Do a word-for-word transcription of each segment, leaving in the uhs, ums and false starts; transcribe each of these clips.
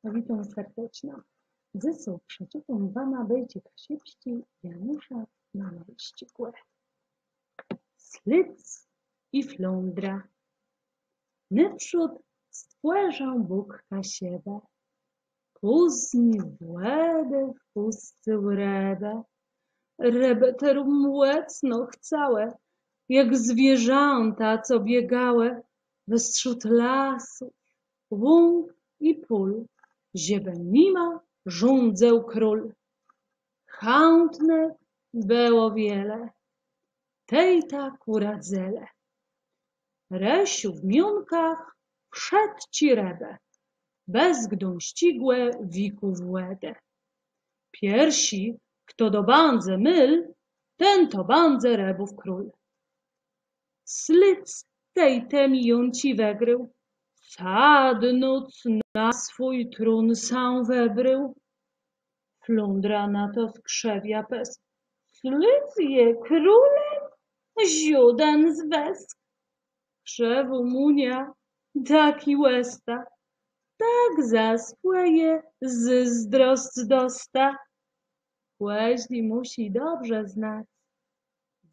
Witóm serdeczno. Dzysô przeczëtóm wama bôjczi kaszëbsczé Janusza Małësczégò. Slédz i flądra. Nôprzód stwòrził Bóg Kaszëbë, pózni w wòdã wpùscył rëbë. Rëbë terô mòcno chcałë, jak zwierzãta, co biegałë westrzód lasów, łąk i pól, żebë nima rządzył król. Chãtnëch bëło wiele, tej tak ùradzëlë. Rëszą w miónkach wszëtczé rëbë, bez Gduńsczégò wikù wòdë. Pierszi, chto dobãdze môl, ten to bãdze rëbów król. Slédz tej te miónczi wëgrôł, sadnąc na swój trón sóm wëbrôł. Flądra na to skrzëwia pësk. Slédz je królã, żóden zwësk. Krzëwô mùnia, tak i òsta, tak za swòje zôzdrosc dosta. Kòżdi mùszi dobrze znac,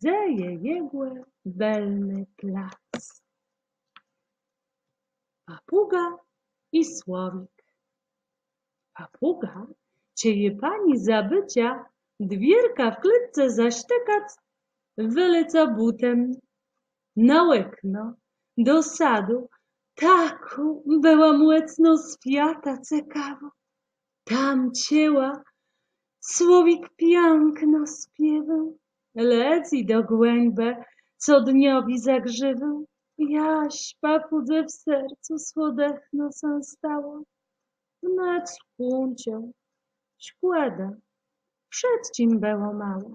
dze je jegò bëlny plac. Papùga i słowik. Papùga, czej ji pani zabëcô dwiérka w klôtce zasztëkac, wëleca bùten na òkno do sadu. Takô bëła mòcno swiata cekawô. Tam czëła, słowik piãkno spiéwôł, lëdzy do głãbë co dniowi zagrzéwôł. Jaż papùdze w sercu słodëchno sã stało. Wnet skùńcził. Szkòda, wszëtczim bëło mało.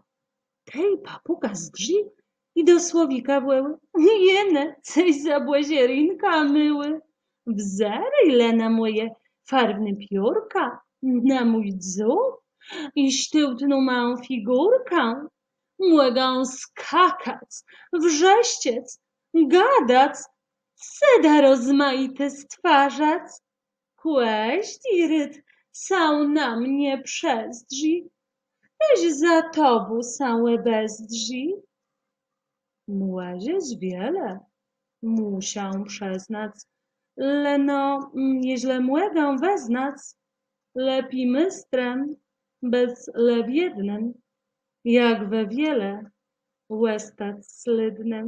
Tej papùga zdrzi i do słowika wòłô: Jenë, cëż za bòżérinka miłô. Wzérôj le na mòje farwné piórka, na mój dzób i sztôłtną małą figùrkã. Mògã skakac, wrzeszczec, gadac, cëda rozmajité stwarzac. Kòżdi rôd sã na mie przezdrzi, téż za tobą sã òbezdrzi. Mòżesz wiele, mùszã przëznac, leno, mm, jeżlë mògã wëznac, lepi méstrã bëc le w jednym, jak we wiele òstac slédnym.